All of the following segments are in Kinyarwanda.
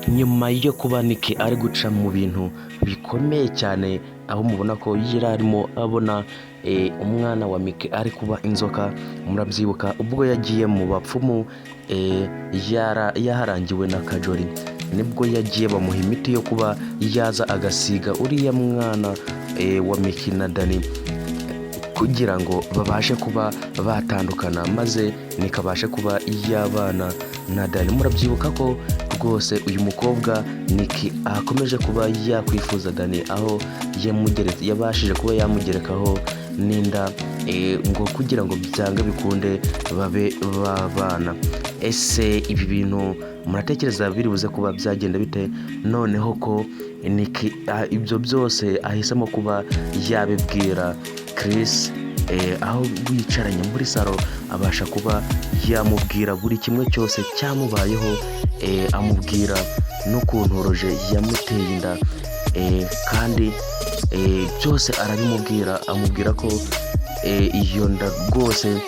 Nyuma yo kuba Nick ari guca mu bintu bikomeye cyane, aho mubona ko yari arimo abona umwana wa Mike ari kuba inzoka. Murabyibuka ubwo yagiye mu bapfumu, yaharangiwe na Kajori, nibwo yagiye bamuha imiti yo kuba yaza agasiga uriya mwana wa Miki na Dani kugira ngo babashe kuba batandukana, maze nikabashe kuba yabana na Dani. Murabyibuka ko rwose uyu mukobwa Niki akomeje kuba yakwifuza Dani, aho yamugeretse, yabashije kuba yamugerekaho n'inda ngo kugira ngo byange bikunde babe babana. Ese ibi bintu muratekereza biri buze kuba byagenda bite noneho ko Niki ibyo byose ahisemo kuba yabibwira Chris, aho bicaranye muri salo, abasha kuba yamubwira buri kimwe cyose cyamubayeho, amubwira n'ukuntu Roje yamuteye inda, kandi byose arabimubwira, amubwira ko iyo nda rwose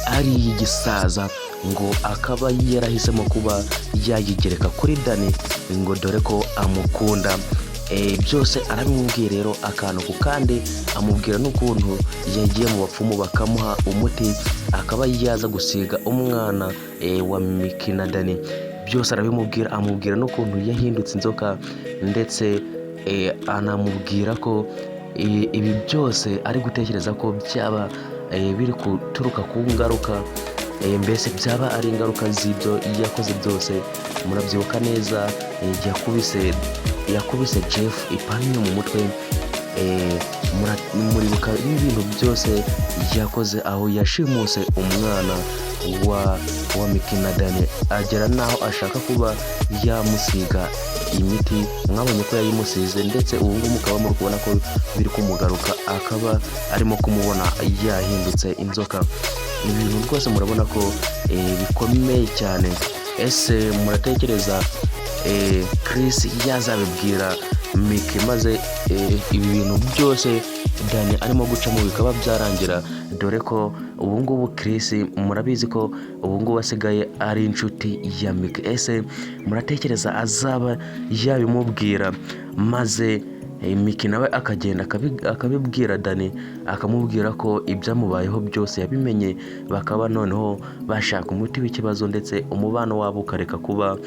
ari iy'igisaza, ngo akaba yarahisemo kuba yayigereka kuri Dani ngo dore ko amukunda. Byose arabimubwiye rero akantu ku kandi, amubwira n'ukuntu yagiye mu bapfumu bakamuha umuti akaba yaza gusiga umwana wa Miki na Dani. Byose arabimubwira, amubwira n'ukuntu yahindutse inzoka, ndetse anamubwira ko ibi byose ari gutekereza ko byaba biri guturuka ku ngaruka, mbese byaba ari ingaruka z'ibyo yakoze byose. Murabyibuka neza, yakubise Jeff ipanu mu mutwe. Muribuka n'ibintu byose yakoze, aho yashimuse umwana wa Miki na Dani, agera n'aho ashaka kuba yamusiga imiti. Mwabonye ko yayimusize, ndetse ubu ngubu mukaba muri kubona ko biri kumugaruka, akaba arimo kumubona yahindutse inzoka. Ibintu rwose murabona ko bikomeye cyane. Ese muratekereza Chris yazabibwira Miki, maze ibi bintu byose Dani arimo gucamo bikaba byarangira, dore ko ubu ngubu Chris murabizi ko ubu ngubu asigaye ari inshuti ya Miki? Ese muratekereza azaba yabimubwira, maze Miki nawe akagenda akabibwira Dani, akamubwira ko ibyamubayeho byose yabimenye, bakaba noneho bashaka umuti w'ikibazo, ndetse umubano wabo ukareka kuba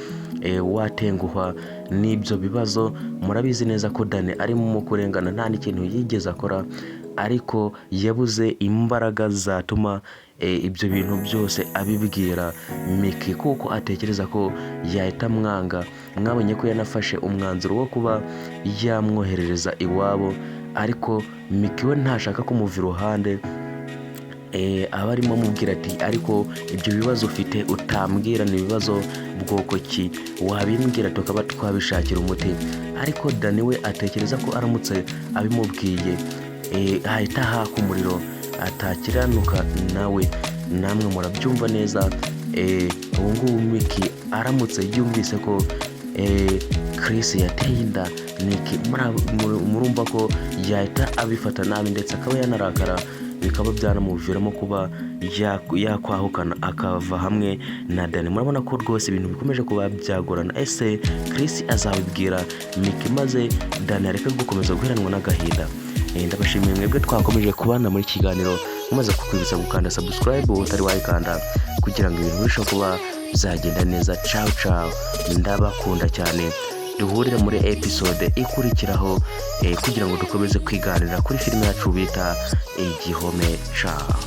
watenguhwa n'ibyo bibazo? Murabizi neza ko Dani arimo kurengana, nta n'ikintu yigeze akora, ariko yabuze imbaraga zatuma ibyo bintu byose abibwira Miki, kuko atekereza ko yahita amwanga. Mwabonye ko yanafashe umwanzuro wo kuba yamwoherereza iwabo, ariko Miki we ntashaka kumuva iruhande. Aba arimo amubwira ati: "Ariko ibyo bibazo ufite utambwira ni ibibazo bwoko ki? Wabimbwira tukaba twabishakira umuti." Ariko Dani we atekereza ko aramutse abimubwiye hahita haka umuriro, atakiranuka nawe. Namwe murabyumva neza. Ubu ngubu Miki aramutse yumvise ko Chris yateye inda Niki, murumva ko yahita abifata nabi, ndetse akaba yanarakara, bikaba byanamuviramo kuba yakwahukana akava hamwe na Dani. Murabona ko rwose ibintu bikomeje kuba byagorana. Ese Chris azabibwira Miki, maze Dani areke gukomeza guheranwa n'agahinda? Ndabashimiye mwebwe twakomeje kubana muri iki kiganiro. Mumaze kukwibutsa gukanda subscribe wowe utari wayikanda, kugira ngo ibintu birusheho kuba byagenda neza. Ciao ciao, ndabakunda cyane. Duhurire muri episode ikurikiraho kugira ngo dukomeze kwiganirira kuri filime yacu bita Igihome. Ciao.